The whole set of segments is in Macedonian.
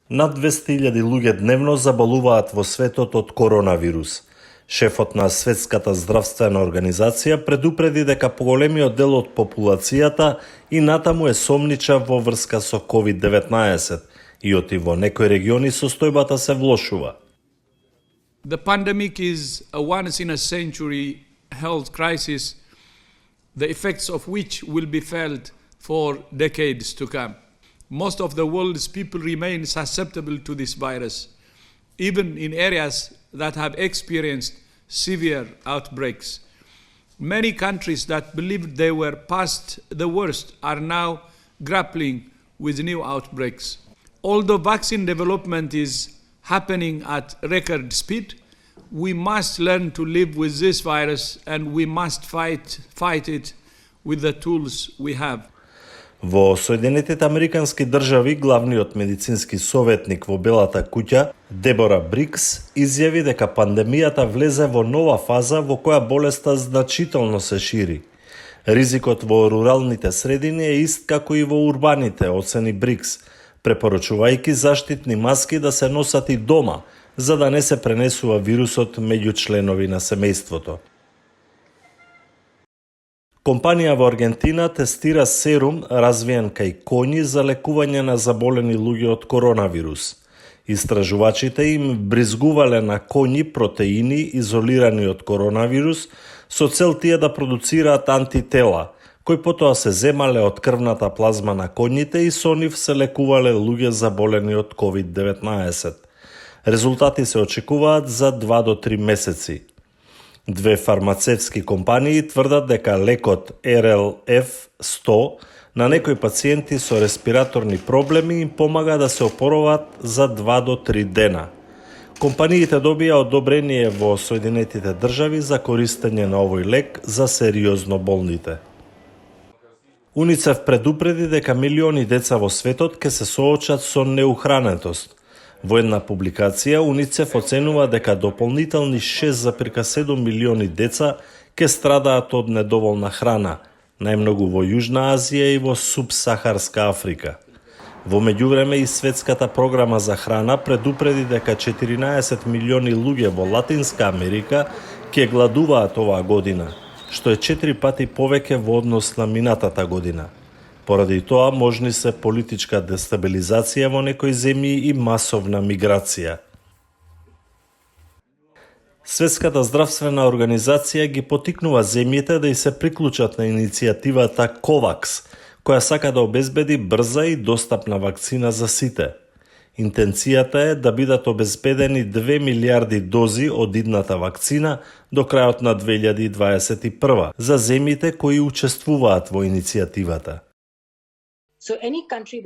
Над 200.000 луѓе дневно заболуваат во светот од коронавирус. Шефот на Светската здравствена организација предупреди дека поголемиот дел од популацијата и натаму е сомничав во врска со COVID-19 и оти во некои региони состојбата се влошува. The pandemic is a once-in-a-century health crisis, the effects of which will be felt for decades to come. Most of the world's people remain susceptible to this virus, even in areas that have experienced severe outbreaks. Many countries that believed they were past the worst are now grappling with new outbreaks. Although vaccine development is happening at record speed, we must learn to live with this virus and we must fight it with the tools we have. Во Соединетите Американски држави, главниот медицински советник во Белата куќа, Дебора Брикс, изјави дека пандемијата влезе во нова фаза во која болеста значително се шири. Ризикот во руралните средини е ист како и во урбаните, оцени Брикс, препорачувајќи заштитни маски да се носат и дома, за да не се пренесува вирусот меѓу членови на семејството. Компанија во Аргентина тестира серум развиен кај коњи за лекување на заболени луѓе од коронавирус. Истражувачите им бризгувале на коњи протеини изолирани од коронавирус со цел тие да продуцираат антитела, кои потоа се земале од крвната плазма на коњите и со нив се лекувале луѓе заболени од COVID-19. Резултати се очекуваат за 2 до 3 месеци. Две фармацевски компании тврдат дека лекот RLF-100 на некои пациенти со респираторни проблеми им помага да се опороват за 2 до 3 дена. Компаниите добија одобрение во Соединетите држави за користење на овој лек за сериозно болните. УНИЦЕФ предупреди дека милиони деца во светот ќе се соочат со неухранетост. Во една публикација, УНИЦЕФ оценува дека дополнителни 6,7 милиони деца ќе страдаат од недоволна храна, најмногу во Јужна Азија и во Субсахарска Африка. Во меѓувреме и Светската програма за храна предупреди дека 14 милиони луѓе во Латинска Америка ќе гладуваат оваа година, што е 4 пати повеќе во однос на минатата година. Поради тоа можни се политичка дестабилизација во некои земји и масовна миграција. Светската здравствена организација ги потикнува земјите да и се приклучат на иницијативата COVAX, која сака да обезбеди брза и достапна вакцина за сите. Интенцијата е да бидат обезбедени 2 милиарди дози од идната вакцина до крајот на 2021 за земјите кои учествуваат во иницијативата. So any country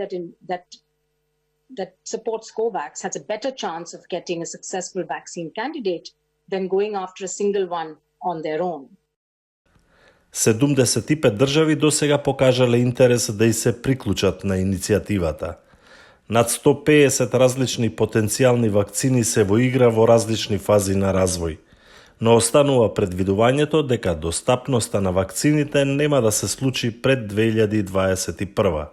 that supports COVAX has a better chance of getting a successful vaccine candidate than going after a single one on their own. 75 држави досега покажале интерес да и се приклучат на иницијативата. Над 150 различни потенцијални вакцини се во игра во различни фази на развој, но останува предвидувањето дека достапноста на вакцините нема да се случи пред 2021.